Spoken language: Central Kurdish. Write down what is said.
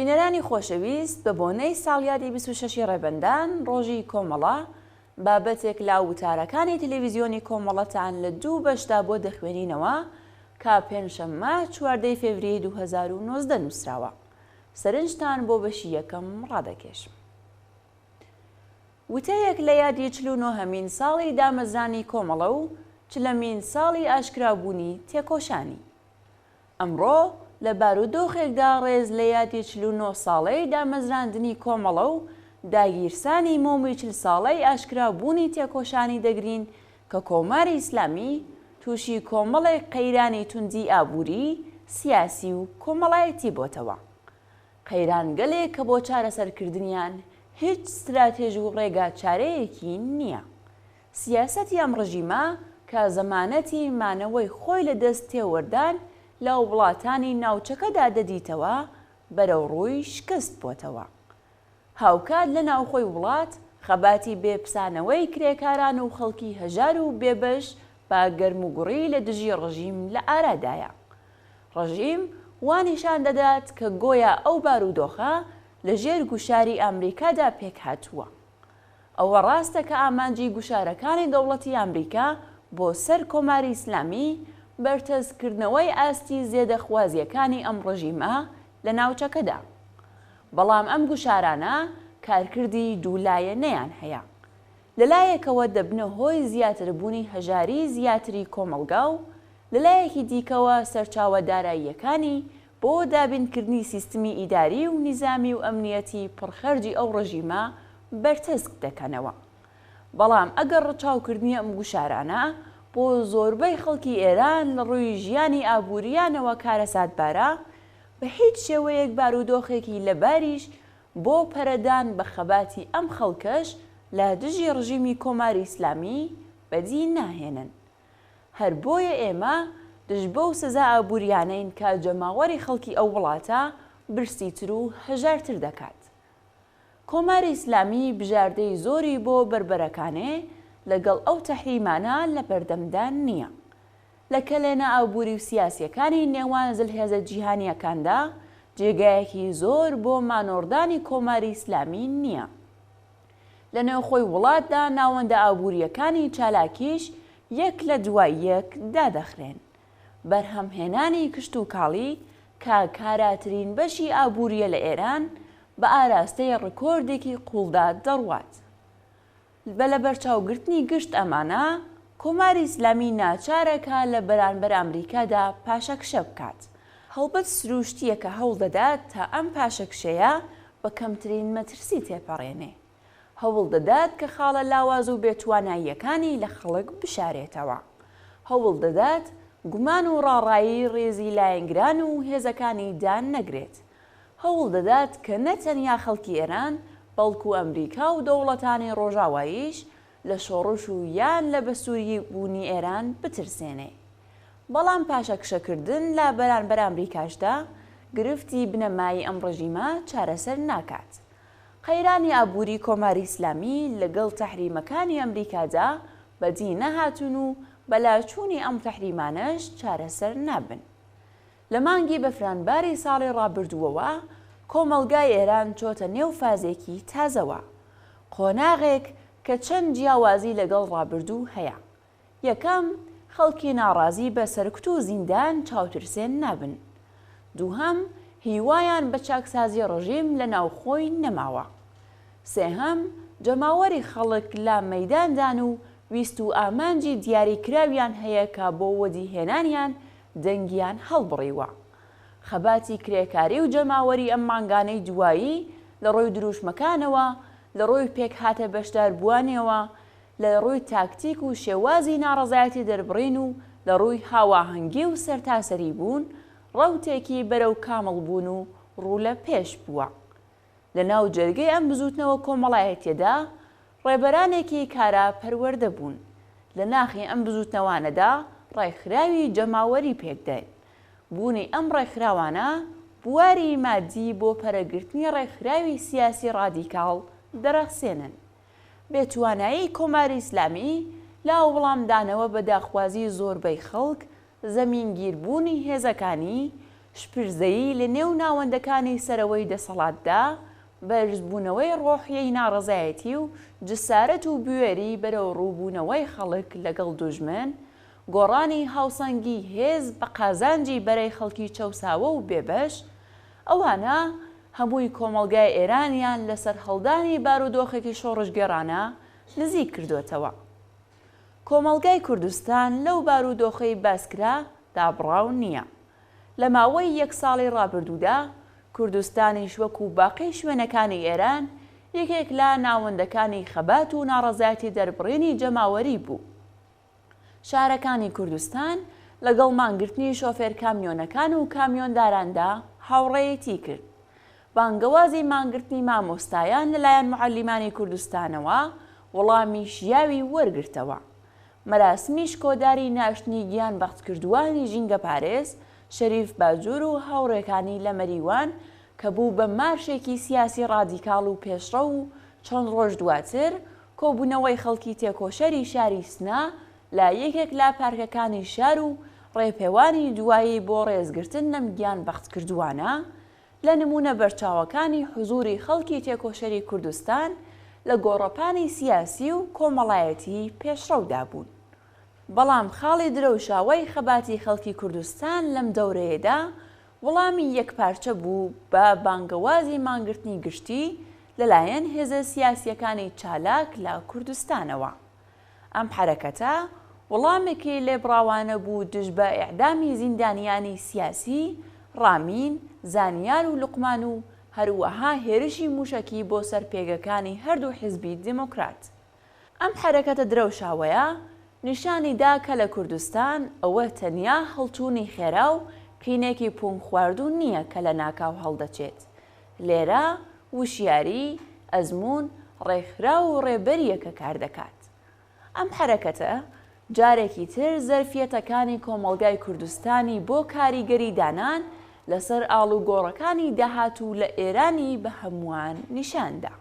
بینەرانی خۆشەویست بە بۆنەی ساڵیادی 26 ی ڕێبەندان ڕۆژی کۆمەڵە بابەتێک لە وتارەکانی تەلەڤیزیۆنی کۆمەڵەتان لە دوو بەشدا بۆ دەخوێنینەوە کە پێنجشەممە 14 فێڤریەی 2019 نووسراوە. سەرنجتان بۆ بەشی یەکەم ڕادەکێشم. وتەیەک لە یادی 49 هەمین ساڵی دامەزرانی کۆمەڵە و چلەمین ساڵی ئاشکرابوونی تێکۆشانی. ئەمڕۆ لە بارودۆخێکدا ڕێز لە یادی 49 ساڵەی دامەزراندنی کۆمەڵە و داگیرسانی مۆمی چل ساڵەی ئاشکرابوونی تێکۆشانی دەگرین کە کۆماری ئیسلامی تووشی کۆمەڵێک قەیرانی توندی ئابووری، سیاسی و کۆمەڵایەتی بۆتەوە. قەیرانگەلێک کە بۆ چارەسەرکردنیان هیچ ستراتێژ و ڕێگاچارەیەکی نییە. سیاسەتی ئەم ڕژیمە کە زەمانەتی مانەوەی خۆی لە دەست تێوەردان لە وڵاتانی ناوچەکەدا دەدیتەوە، بەرەوڕووی شکست بۆتەوە. هاوکات لە ناوخۆی وڵات خەباتی بێ پسانەوەی کرێکاران و خەڵکی هەژار و بێبەش بە گەرموگوڕی لە دژی ڕژیم لە ئارادایە. ڕژیم وا نیشان دەدات کە گۆیا ئەو بارودۆخە لە ژێر گوشاری ئامریکادا پێکهاتووە. ئەوە ڕاستە کە ئامانجی گوشارەکانی دەوڵەتی ئامریکا بۆ سەر کۆماری ئیسلامی، بەرتەسک کردنەوەی ئاستی زێدەخوازییەکانی ئەم ڕژیمە لە ناوچەکەدا. بەڵام ئەم گوشارانە کارکردی دوولایەنەیان هەیە. لە لایەکەوە دەبنە هۆی زیاتربوونی هەژاریی زیاتری کۆمەڵگا و لە لایەکی دیکەوە سەرچاوە داراییەکانی بۆ دابینکردنی سیستمی ئیداری و نیزامی و ئەمنیەتی پڕخەرجی ئەو ڕژیمە بەرتەسک دەکەنەوە. بەڵام ئەگەر ڕچاوکردنی ئەم گوشارانە بۆ زۆربەی خەڵکی ئێران لە ڕووی ژیانی ئابوورییانەوە کارەساتبارە، بە هیچ شێوەیەک بارودۆخێکی لەباریش بۆ پەرەدان بە خەباتی ئەم خەڵکەش لە دژی ڕژیمی کۆماری ئیسلامی بەدی ناهێنن. هەر بۆیە ئێمە دژ بەو سزا ئابووریانەین کە جەماوەری خەڵکی ئەو وڵاتە برسیتر و هەژارتر دەکات. کۆماری ئیسلامی بژاردەی زۆری بۆ بەربەرەکانێ لەگەڵ ئەو تەحریمانە لە بەردەمدا نییە. لە کەلێنە ئابووری و سیاسییەکانی نێوان زلهێزە جیهانییەکاندا جێگایەکی زۆر بۆ مانۆڕدانی کۆماری ئیسلامی نییە. لە نێوخۆی وڵاتدا ناوەندە ئابوورییەکانی چالاکیش یەک لە دوای یەک دادەخرێن. بەرهەمهێنانی کشتوکاڵی کە کاراترین بەشی ئابوورییە لە ئێران، بە ئاراستەی ڕکۆردێکی قووڵدا دەڕوات. بە لەبەرچاوگرتنی گشت ئەمانە، کۆماری ئیسلامی ناچارە کە لە بەرانبەر ئامریکادا پاشەکشە بکات. هەڵبەت سرووشتییە کە هەوڵ دەدات تا ئەم پاشەکشەیە بە کەمترین مەترسی تێپەڕێنێ. هەوڵ دەدات کە خاڵە لاواز و بێتواناییەکانی لە خەڵک بشارێتەوە. هەوڵ دەدات گومان و ڕاڕایی ڕیزی لایەنگران و هێزەکانی دان نەگرێت. هەوڵ دەدات کە نە تەنیا خەڵکی ئێران بەڵکو ئەمریکا و دەوڵەتانی ڕۆژاواییش لە شۆڕش و یان لە بەسووریی بوونی ئێران بترسێنێ. بەڵام پاشەکشەکردن لە بەرانبەر ئەمریکاشدا گرفتی بنەمایی ئەم ڕژیمە چارەسەر ناکات. قەیرانی ئابووری کۆماری ئیسلامی لەگەڵ تەحریمەکانی ئەمریکادا بەدی نەهاتوون و بە لاچوونی ئەم تەحریمانەش چارەسەر نابن. لە مانگی بەفرانباری ساڵی ڕابردووەوە کۆمەڵگای ئێران چۆتە نێو فازێکی تازەوە. قۆناغێک کە چەند جیاوازی لەگەڵ ڕابردوو هەیە. یەکەم، خەڵکی ناڕازی بە سەرکوت و زیندان چاوترسێن نابن. دووهەم، هیوایان بە چاکسازی ڕژیم لە ناوخۆی نەماوە. سێهەم، جەماوەری خەڵک لە مەیداندان و ویست و ئامانجی دیاری کراویان هەیە کە بۆ وەدیهێنانیان دەنگیان هەڵبڕیوە. خەباتی کرێکاری و جەماوەری ئەم مانگانەی دوایی لە ڕووی دروشمەکانەوە، لە ڕووی پێکهاتە بەشداربووانیەوە، لە ڕووی تاکتیک و شێوازی ناڕەزایەتی دەربڕین و لە ڕووی هاواهەنگی و سەرتاسەری بوون، ڕەوتێکی بەرەو کامڵ بوون و ڕوو لە پێش بووە. لە ناو جەرگەی ئەم بزووتنەوە کۆمەڵایەتیەدا ڕێبەرانێکی کارا پەروەردە بوون. لە ناخی ئەم بزووتنەوانەدا ڕێکخراوی جەماوەری پێک دێن. بوونی ئەم ڕێکخراوانە بواری مادی بۆ پەرەگرتنی ڕێکخراوی سیاسی ڕادیکاڵ دەڕەخسێنن. بێتوانایی کۆماری ئیسلامی لە وڵامدانەوە بە داخوازی زۆربەی خەڵک، زەمینگیربوونی هێزەکانی، شپرزەیی لە نێو ناوەندەکانی سەرەوەی دەسەڵاتدا، بەرزبوونەوەی ڕۆحیەی ناڕەزایەتی و جسارەت و بوێری بەرەوڕووبوونەوەی خەڵک لەگەڵ دوژمن، گۆڕانی هاوسەنگی هێز بە قازانجی بەرەی خەڵکی چەوساوە و بێبەش، ئەوانە هەمووی کۆمەڵگای ئێرانیان لە سەرهەڵدانی بارودۆخێکی شۆڕشگێڕانە نزیک کردۆتەوە. کۆمەڵگای کوردستان لەو بارودۆخەی باسکرا دابڕاو نییە. لە ماوەی یەک ساڵی ڕابردوودا کوردستانیش وەکو باقی شوێنەکانی ئێران یەکێک لە ناوەندەکانی خەبات و ناڕەزایەتی دەربڕینی جەماوەری بوو. شارەکانی کوردستان لەگەڵ مانگرتنی شۆفێر کامیۆنەکان و کامیۆنداراندا هاوڕێیەتی کرد. بانگەوازی مانگرتنی مامۆستایان لەلایەن موعەلیمانی کوردستانەوە وەڵامی شیاوی وەرگرتەوە. مەراسمی شکۆداری ناشتنی گیانبەختکردووانی ژینگەپارێز شەریف باجور و هاوڕێکانی لە مەریوان کە بوو بە مارشێکی سیاسی ڕادیکاڵ و پێشڕەو و چەند ڕۆژ دواتر کۆبوونەوەی خەڵکی تێکۆشەری شاری سنە لە یەکێک لە پارکەکانی شار و ڕێپێوانی دوایی بۆ ڕێزگرتن لەم گیانبەختکردووانە لە نموونە بەرچاوەکانی حوزوری خەڵکی تێکۆشەری کوردستان لە گۆڕەپانی سیاسی و کۆمەڵایەتی پێشڕەودا بوون. بەڵام خاڵی درەوشاوەی خەباتی خەڵکی کوردستان لەم دەورەیەدا وڵامی یەکپارچە بوو بە بانگەوازی مانگرتنی گشتی لەلایەن هێزە سیاسییەکانی چالاک لە کوردستانەوە. ئەم حەرەکەتە وڵامێکی لێبڕاوانە بوو دژ بە ئێعدامی زیندانیانی سیاسی ڕامین زانیار و لوقمان و هەروەها هێرشی مووشەکی بۆ سەر پێگەکانی هەردوو حیزبی دێموکرات. ئەم حەرەکەتە درەوشاوەیە نیشانی دا کە لە کوردستان ئەوە تەنیا هەڵچوونی خێرا و قینێکی پوونگخواردوو نییە کە لە ناکاو هەڵدەچێت. لێرە وشیاری، ئەزموون، ڕێکخراو و ڕێبەرییە کە کار دەکات. ئەم حەرەکەتە جارێکی تر زەرفییەتەکانی کۆمەڵگای کوردستانی بۆ کاریگەری دانان لەسەر ئاڵوگۆڕەکانی داهاتوو لە ئێرانی بە هەمووان نیشان دا.